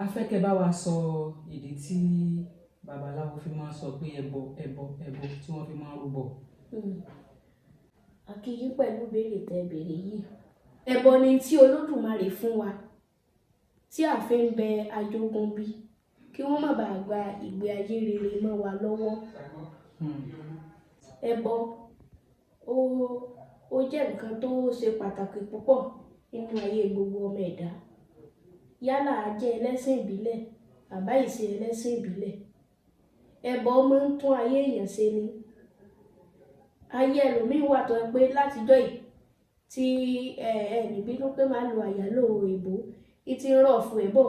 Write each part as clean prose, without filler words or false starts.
A fẹ́ kẹ́ bá wa sọ ìdí tí babaláwo fi máa ń sọ pé ẹbọ, ẹbọ, ẹbọ tí wọ́n fi máa ń rúbọ. A kí yín pẹ̀lú ìbéèrè tẹ́ béèrè yìí. Ẹbọ ni tí Olódùmarè fún wa, tí a fi ń bẹ ajogunbi kí wọ́n má bàa gba ìgbé ayé rere mọ́ wa lọ́wọ́. Ẹbọ ó jẹ́ nǹkan tó ṣe pàtàkì púpọ̀ nínú ayé gbogbo ọmọ ẹ̀dá. Yálà a jẹ́ ẹlẹ́sìn ìbílẹ̀ àbá ìṣe ẹlẹ́sìn ìbílẹ̀. Ẹbọ máa ń tún ayé èèyàn ṣe ni. Ayé ẹlòmíì wà tó jẹ́ pé látijọ́ yìí tí ẹ ẹ ní bínú pé máa lo àyálò òyìnbó, í ti ń rọ̀ fún ẹ bọ̀,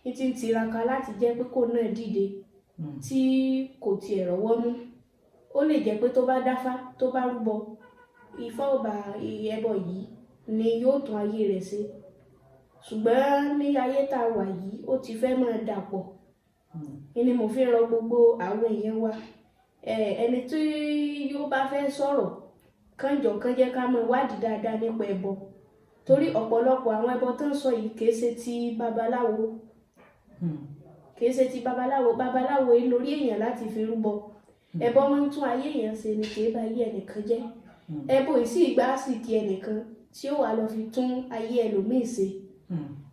í ti ń tiraka láti jẹ́ pé kó náà dìde tí kò tiẹ̀ rọ́wọ́ mú. Ó lè jẹ́ pé tó bá dáfá, tó bá rúbọ, Ifá ó bá ẹbọ yìí ni yóò tún ayé rẹ̀ ṣe. Ṣùgbọ́n ní ayé tá a wà yìí, ó ti fẹ́ máa dàpọ̀. Ni mo fi ń rọ gbogbo àwọn èèyàn wa. Ẹni tí yóò bá fẹ́ sọ̀rọ̀, kán jọ̀ọ́ kán jẹ́ ká máa wádìí dáadáa nípa ẹbọ. Torí ọ̀pọ̀lọpọ̀ àwọn ẹbọ tó ń sọ yìí kì í ṣe ti babaláwo. Kì í ṣe ti babaláwo. Babaláwo yìí lórí èèyàn láti fi rúbọ. Ẹbọ máa ń tún ayé èèyàn ṣe ni, kì í bá ayé ẹnìkan jẹ́. Ẹbọ yìí sì gbá àsìkí ẹnìkan tí ó wà lọ fi tún ayé ẹlòmíì ṣe.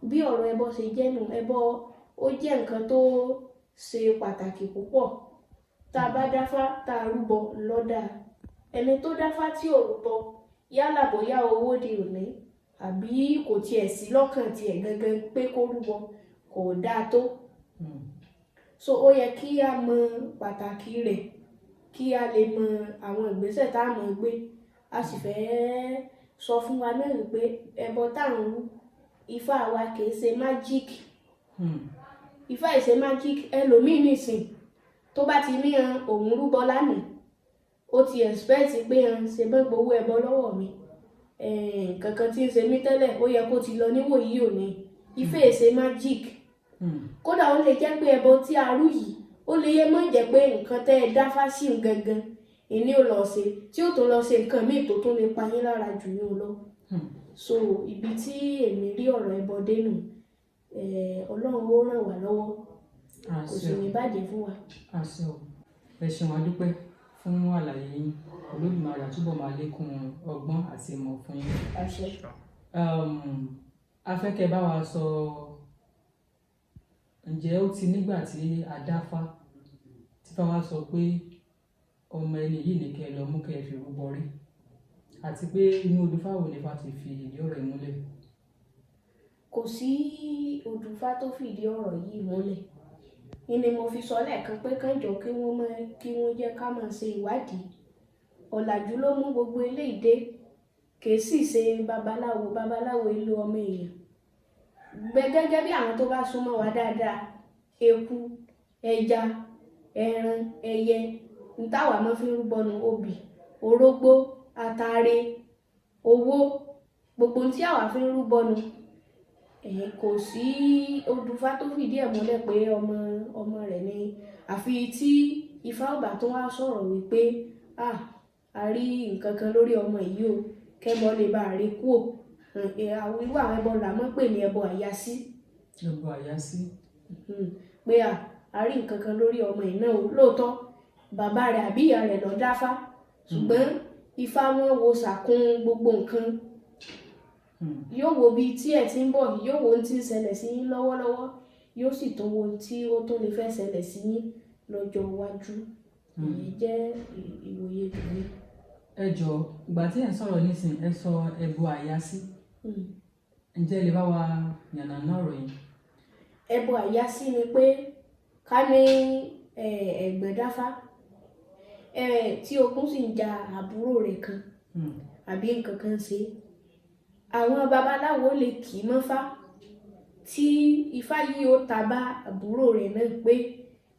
Bí ọ̀rọ̀ ẹbọ ṣe jẹ́ nù, ẹbọ ó jẹ́ nǹkan tó ṣe pàtàkì púpọ̀. Tá a bá dáfá, tá a rúbọ lọ́dà. Ẹni tó dáfá tí ò rúbọ, yálà bóyá owó di òní àbí kò tiẹ̀ sí lọ́kàn tiẹ̀ gangan pé kó rúbọ, kò dáa tó. So ó yẹ kí a mọ pàtàkì rẹ̀, kí a lè mọ àwọn ìgbésẹ̀ tá a mọ̀ gbé. A sì fẹ́ sọ fún wa náà wípé ẹbọ tá à ń rú, Ifá wa kì í ṣe magic. Ifá ì ṣe magic. Ẹlòmíì nísìn tó bá ti ní han òun rúbọ lánàá, ó ti expect pé han ṣe bẹ́ẹ̀ gbowó ẹbọ lọ́wọ́ mi. Nǹkan kan tí ń ṣe mí tẹ́lẹ̀, ó yẹ kó ti lọ níwòyí òní. Ifá ì ṣe magic. Kódà ó lè jẹ́ pé ẹbọ tí a rú yìí, ó lè yẹ mọ́ jẹ́ pé nǹkan tẹ́ ẹ dáfá sí òun gangan ìní ò lọ ṣe, tí ó tún lọ ṣe nǹkan míì tó tún lè pa yín lára jù yín lọ. So ibi tí èmi rí ọ̀rọ̀ ẹbọ dé nù, Ọlọ́run ó ràn wá lọ́wọ́, kò sì ní bàjẹ́ fún wa. Àṣẹ o. Ẹ ṣeun, a dúpẹ́ fún àlàyé yín. Olódùmarè á túbọ̀ máa lékún ọgbọ́n àti ìmọ̀ fún yín. Àṣẹ. A fẹ́ kẹ́ bá wa sọ, ǹjẹ́ ó ti nígbà tí a dáfá tí Ifá wá sọ pé ọmọ ẹni yìí ni kẹ́ ẹ lọ mú kẹ́ ẹ fi rúbọ rí, àti pé inú odù Ifá wo ni Ifá ti fi ìdí ọ̀rọ̀ yìí múlẹ̀? Kò sí odù Ifá tó fìdí ọ̀rọ̀ yìí múlẹ̀. Ni mo fi sọ lẹ́ẹ̀kan pé kán jọ̀ọ́ kí wọ́n máa kí wọ́n jẹ́ ká máa ṣe ìwádìí. Ọ̀làjú ló mú gbogbo eléyìí dé, kì í sì ṣe babaláwo. Babaláwo ìlú ọmọ èèyàn. Gbẹ gẹ́gẹ́ bí àwọn tó bá súnmọ́ wa dáadáa, eku, ẹja, ẹran, ẹyẹ, n táwa máa fi ń rúbọ nu obì, orógbó, atare, owó, gbogbo ohun tí àwa fi ń rúbọ nu. Kò sí odù Ifá tó fìdí ẹ̀ múlẹ̀ pé ọmọ ọmọ rẹ̀ ni, àfi tí Ifá ò bá tún wá sọ̀rọ̀ wípé a rí nǹkan kan lórí ọmọ yìí o, kẹ́bọ lè bá a rí kúò. Irú àwọn ẹbọ là máa ń pè ní ẹbọ àyàsí. Ẹbọ àyàsí. Pé a rí nǹkan kan lórí ọmọ yìí náà o. Lóòótọ́ bàbá rẹ̀ àbí ìyá rẹ̀ ló dáfá, ṣùgbọ́n Ifá wọn wo sàkún gbogbo nǹkan. Yóò wo bí tí ẹ ti ń bọ̀, yóò wo ohun tí ń ṣẹlẹ̀ sí yín lọ́wọ́lọ́wọ́, yóò sì tún wo ohun tí ó tún lè fẹ́ ṣẹlẹ̀ sí yín lọ́jọ́ iwájú. Èyí jẹ́ ìwòye tèmi. Ẹ jọ̀ọ́, ìgbà tí ẹ̀ ń sọ̀rọ̀ nísìn, ẹ sọ ẹbọ àyàsí. Ǹjẹ́ ẹ lè bá wa yànnàná ọ̀rọ̀ yìí? Ẹbọ àyàsí ni pé ká ní ẹ̀gbọ́n dáfá, tí ogun sì ń ja àbúrò rẹ̀ kan àbí nǹkan kan ṣe. Àwọn babaláwo lè kì í mọ́fá tí Ifá yìí ó ta bá àbúrò rẹ̀ náà pé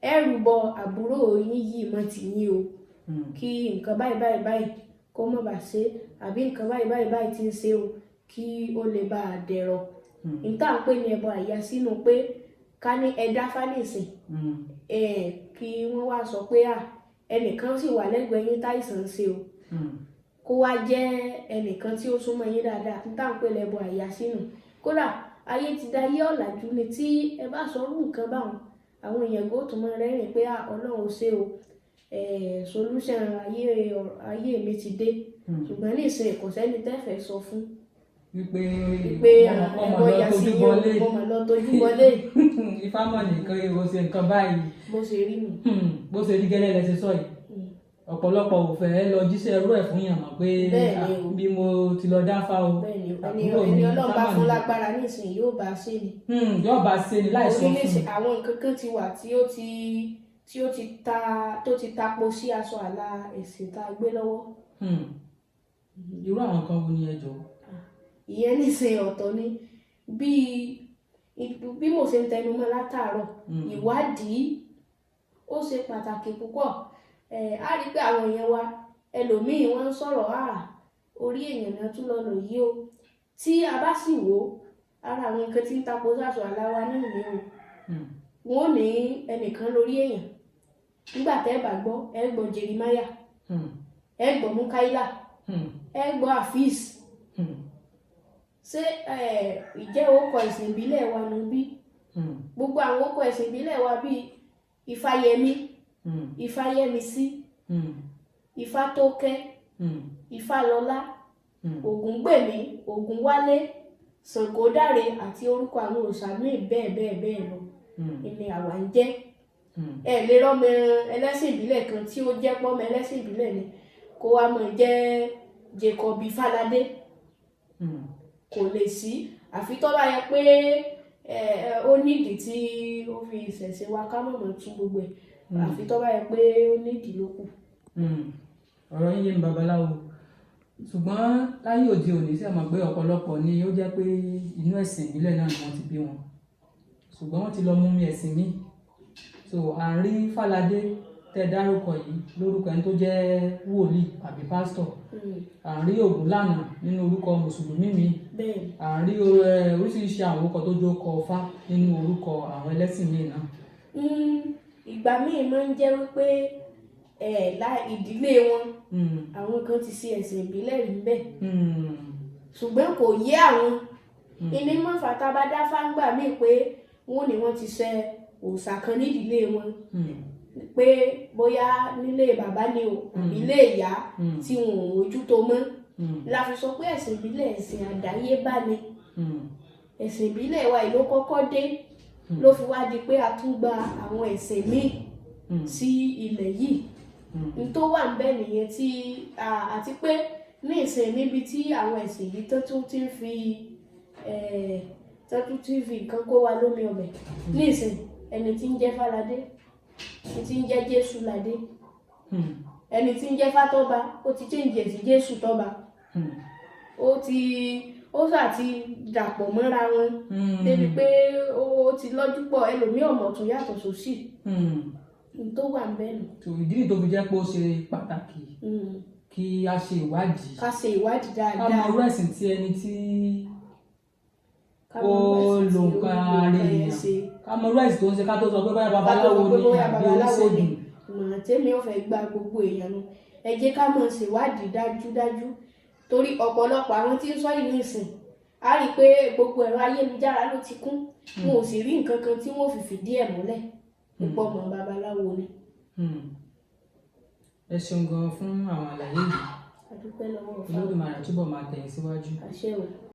ẹ rúbọ àbúrò yín yìí mọ́ ti yín o, kí nǹkan báyìí báyìí báyìí kó má bàa ṣe, àbí nǹkan báyìí báyìí báyìí tí ń ṣe o, kí ó lè bá a dẹ̀rọ̀. N tá à ń pè ní ẹbọ àyàsí nù pé ká ní ẹ dáfá nísìn, kí wọ́n wá sọ pé ẹnìkan sì wà lẹ́gbẹ̀ẹ́ yín táìsàn ń ṣe o, kó wá jẹ́ ẹnìkan tí ó súnmọ́ yín dáadáa. N tá à ń pè lẹ́bọ àyàsí nù. Kódà Ayé ti da ayé ọ̀làjú ni. Tí ẹ bá sọ irú nǹkan báwọn, àwọn èèyàn gbọ́ tó máa rẹ́rìn pé, "Ah, Ọlọ́run ò ṣe o, solution ayé mi ti dé." Ṣùgbọ́n nísìnyí, kò sẹ́ni tẹ́fẹ̀ẹ́ sọ fún wípé pé wọ́n ẹbọ mọ̀ lọ ya sí tójú yín o, bọlé, mo mọ̀ lọ tójú bọlé. Ifá mọ̀ nìkan èrò ṣe nǹkan báyìí. Bó ṣe rí nù. Bó ṣe rí gẹ́lẹ́ lẹ ṣe sọ yìí. Ọ̀pọ̀lọpọ̀ ò fẹ́ lọ jíṣẹ́ irú ẹ̀ fún yàn mọ̀ pé Bẹ́ẹ̀ ni o. "Ah, bí mo ti lọ dáfá o, Bẹ́ẹ̀ ni o. Ẹni àbúrò ẹni mi, Ọlọ́run bá Ifá fún mọ̀ ní." lágbára nísìnyí yóò bá a ṣe ni. Yóò bá ṣe ni láì sọ Orí fún nísìn, àwọn nǹkan kan ti wà tí ó ti ta tó ti tapo sí aṣọ àlà ẹ̀sìn tá a gbé lọ́wọ́. Irú àwọn kan wo ni, ẹ jọ̀ọ́? Ìyẹn nísìnyí ọ̀tọ̀ ni. Bí mo ṣe ń tẹnu mọ́ látàárọ̀, ìwádìí ó ṣe pàtàkì púpọ̀. Á rí pé àwọn èèyàn wa ẹlòmíì, wọ́n ń sọ̀rọ̀, à orí èèyàn náà tún lọ lò yìí o. Tí a bá sì wò ó, ara àwọn nǹkan tí ń tapo sáṣọ àlà wa náà ni o. Wọ́n ní ẹnìkan lórí èèyàn. Nígbà tẹ́ ẹ bá gbọ́, ẹ gbọ́ Jeremiah, ẹ gbọ́ Mukaila, ẹ gbọ́ Afis. Ṣé ìjẹ́ orúkọ ẹ̀sìn ìbílẹ̀ wa nù bí? Gbogbo àwọn orúkọ ẹ̀sìn ìbílẹ̀ wa bíi Ifáyẹmí, Ifáyẹmísí, Ifátókẹ́, Ifálọlá, Ògúngbèmí, Ògúnwálé, Ṣàngódáre àti orúkọ àwọn òòṣà míì bẹ́ẹ̀ bẹ́ẹ̀ bẹ́ẹ̀ lọ ni àwa ń jẹ́. Ẹ lè rọ́mọ ẹlẹ́sìn ìbílẹ̀ kan tí ó jẹ́ pọ́mọ ẹlẹ́sìn ìbílẹ̀ ni kó wá mọ̀ jẹ́ Jacob Ifáládé. Kò lè sí, àfi tó bá yẹ pé ó nídìí tí ó fi ìṣẹ̀ṣe wa ká mọ̀mọ́ tún gbogbo ẹ̀, àfi tó bá yẹ pé ó nídìí ló kù. Ọ̀rọ̀ yín yé mi, babaláwo. Ṣùgbọ́n láyé òde òní, sí àmọ̀ pé ọ̀pọ̀lọpọ̀ ni ó jẹ́ pé inú ẹ̀sìn ìbílẹ̀ náà ni wọ́n ti bí wọn, ṣùgbọ́n wọ́n ti lọ mú mi ẹ̀sìn míì. So à ń rí Fáládé tẹ́ dárúkọ yìí lórúkọ ẹni tó jẹ́ wòlíì àbí pásítọ̀. À ń rí Ògúnlànà nínú orúkọ mùsùlùmí mi. À ń rí oríṣiríṣi àwọn orúkọ tó jó kọ Ifá nínú orúkọ àwọn ẹlẹ́sìn míì náà. Ìgbà míì máa ń jẹ́ wípé lá ìdílé wọn, àwọn kan ti ṣe ẹ̀sìn ìbílẹ̀ rí bẹ́ẹ̀, ṣùgbọ́n kò yé àwọn. Ìní mọ́fà tá a bá dá fáńgbà míì pé wọ́n ní wọ́n ti ṣe òòṣà kan nídìílé wọn, pé bóyá nílé bàbá ni o àbí ilé ìyá, tí wọn ò mójútó mọ́. La fi sọ pé ẹ̀sìn ìbílẹ̀, ẹ̀sìn àdáyébá ni. Ẹ̀sìn ìbílẹ̀ wa yìí ló kọ́kọ́ dé, ló fi wá di pé a tún gba àwọn ẹ̀sìn míì sí ilẹ̀ yìí. N tó wà ń bẹ nìyẹn tí àti pé ní ìsìn, níbi tí àwọn ẹ̀sìn yìí tó tún ti ń fi nǹkan kó wa lómi ọbẹ̀ ní ìsìn, ẹni tí ń jẹ́ Fáládé, ẹni tí ń jẹ́ Jésù Ládé, ẹni tí ń jẹ́ Fátọ́ba, ó ti change ẹ̀ sí Jésù Tọ́ba. Ó sà ti dàpọ̀ mọ́ra wọn débi pé ó ti lọ́jú pọ̀, ẹlòmíì ọ̀mọ̀ tún yàtọ̀ sósì. N tó wà ń bẹ nù. So ìdí nìyí tó fi jẹ́ pé ó ṣe pàtàkì kí a ṣe ìwádìí, Ká ṣe ìwádìí ká mọ dáadáa, irú ẹ̀sìn tí ẹni tí ká ó mọ irú lo ẹ̀sìn tí ó nǹkan lo ara nǹkan yẹn èèyàn, ṣe. ká mọ irú ẹ̀sìn tó ń ṣe ká tó sọ pé bóyá Ká tó sọ babaláwo pé ni bóyá àbí babaláwo ni. oníṣègùn. Ìmọ̀ràn tèmi ò fẹ́ gba gbogbo èèyàn nu, ẹ jẹ́ ká mọ̀ ṣèwádìí dájúdájú, torí ọ̀pọ̀lọpọ̀ àwọn tí ń sọ yìí nísìn, á rí i pé gbogbo ẹ̀rọ ayélujára ló ti kún, wọn ò sì rí nǹkan kan tí wọ́n fi fìdí ẹ̀ múlẹ̀ púpọ̀ mọ́ babaláwo ni. Ẹ ṣeun gan fún àwọn àlàyé yìí. A dúpẹ́ lọ́wọ́ Ọ̀fà. Olódùmarè túbọ̀ máa tẹ̀yìn síwájú. Àṣẹ o.